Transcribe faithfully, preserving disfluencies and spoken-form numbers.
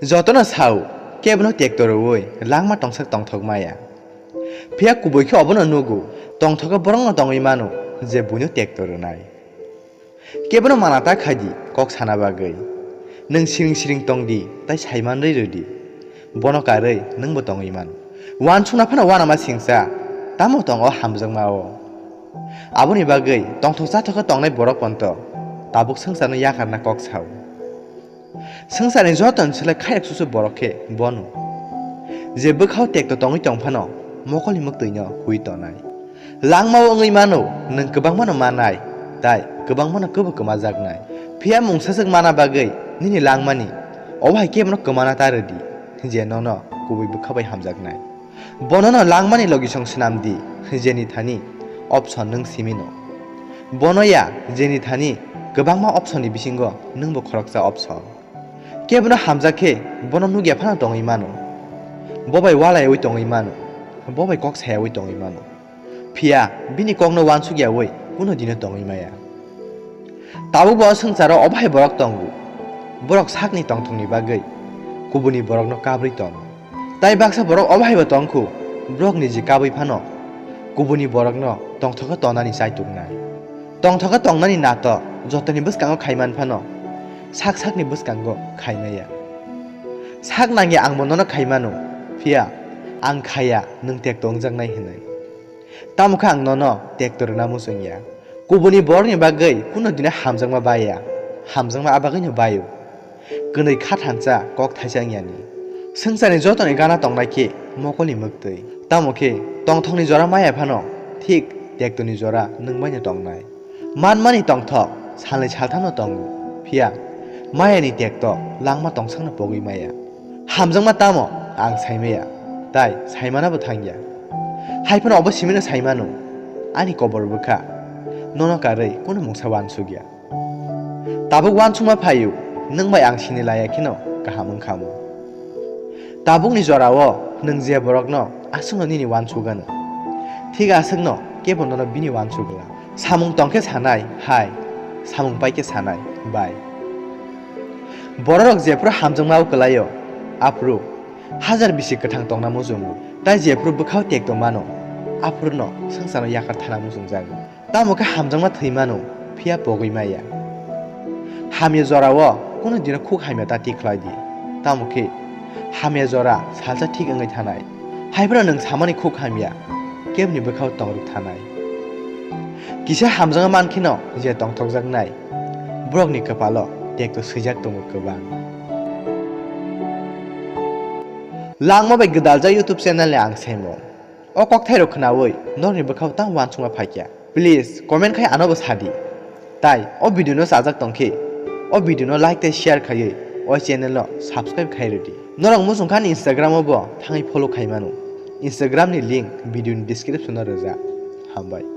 Jotono sao, kebono tekto rwui langma tongsak tongthok maya. Phiya kubui khe obono nugo, tongthokhe borokno tongwi mano, je buino tekto rwnai. Kebono mana ta khaidi, kok sana bagwi. Nwng siring siring tongdi, tai saimanrwi rwdi. Bono karwi nwngbo tongwi mano. Uansukna phano uanama singcha, tamo tong o hamjakma o. Aboni bagwi tongthok chathok khe tongnai borok ponto tabuk swngcharno yakarna kok sao. Swngcharni joto ni slai khairok susu borok khe bono. Je bwkhao tekto tongwi tong phano mokolni mwktwino hui tonai. Langmao wngwi mano, nwng kwbangmano manai, tai kwbangmano kwbo kwmajaknai. Phiya mungsaswk mana bagwi nini langmani, obo hai kebono kwmana ta rwdi, je nono kubui bwkha bai hamjaknai. Bonono langmani logisong swnam di, jeni thani option nwng simino. Bono ya, jeni thani kwbangma option ni bisingo nwngbo khoroksa option. Kebono hamjak khe bono nukya phano tongwi mano. Bo bai walaiwi tongwi mano. Bo bai kok sayawi tongwi mano. Phiya bini kokno uansuk yawi kuno dino tongwi maya. Tabukbo o swngcharo obo hai borok tongo. Borok sakni tongthokni bagwi kubuni borokno kabrwi tongo. Tai baksa borok obo hai bo tongkhu, borokni je kabwi phano kubuni borokno tongthokhe tonani chaituknai. Tongthokhe tongnani nato jotoni bwskango khaiman phano sak sakni bwskango khaimaya. Sak nangya angbo nono khaimano, phiya ang khaya nwng tekto wngjaknai hinwi. Tamo khe ang nono tekto rwna muchung ya. Kubuni borokni bagwi kuno dino hamjakma bai ya, hamjakma a bagwino bai-o. Kwnwi kha thansa kok thaisa wng yani. Swngcharni jotoni gana tongnai khe mokolni mwktwi. Tamo khe tongthokni jora maya phano thik tektoni jora nwng baino tongnai. Manmani tongthok salnwi salthamno tongo, phiya mayani tekto langma tongsakno pogwi maya. Hamjakma tamo ang saimaya, tai saimanabo thangya. Hai phano obo simino saimano, ani kobor bwkha. Nono karwi kuno mungsa uansukya. Tabuk uansukma phaio, nwng bai ang sini laiya kheno kaham wngkha mo. Tabukni jorao nwng je borokno aswkno nini uansuk anw, thik aswkno kebo nono bini uansuk glak. Samung tong khe sanai, hai, samung pai khe sanai, bai. Bororok jephru hamjakma-o kwlaio, aphuru hajar bisi kwthang tongna muchungo, tai jephru bwkhao tekto mano, aphuru no swngcharno yakar thana muchungjago. Tamo khe hamjakma thwi mano, phiya pogwi maya. Hamya jorao kuno dino khuk hamya ta tikhlai di, tamo khe hamya jora salsa thik wngwi thanai. Hai phano nwng samani khuk hamya, kebni bwkhao tongrwk thanai. Kisa hamjakma man kheno je tongthokjaknai, borokni kwpalo tekto swijak tongo kwbang. Langma bai gwdaljak YouTube channel ni ang saimung. O kokthairok khnaui norokni bwkhao tang uansukma phaikya. Please comment khai anobo sadi. Tai o video no chajak tongkhe, o video no like tei share khaiwi o channel no subscribe khai rwdi. Norok muchungkha ani Instagram o bo thangwi follow khai mano. Instagram ni link video ni description o rwjak. Hambai.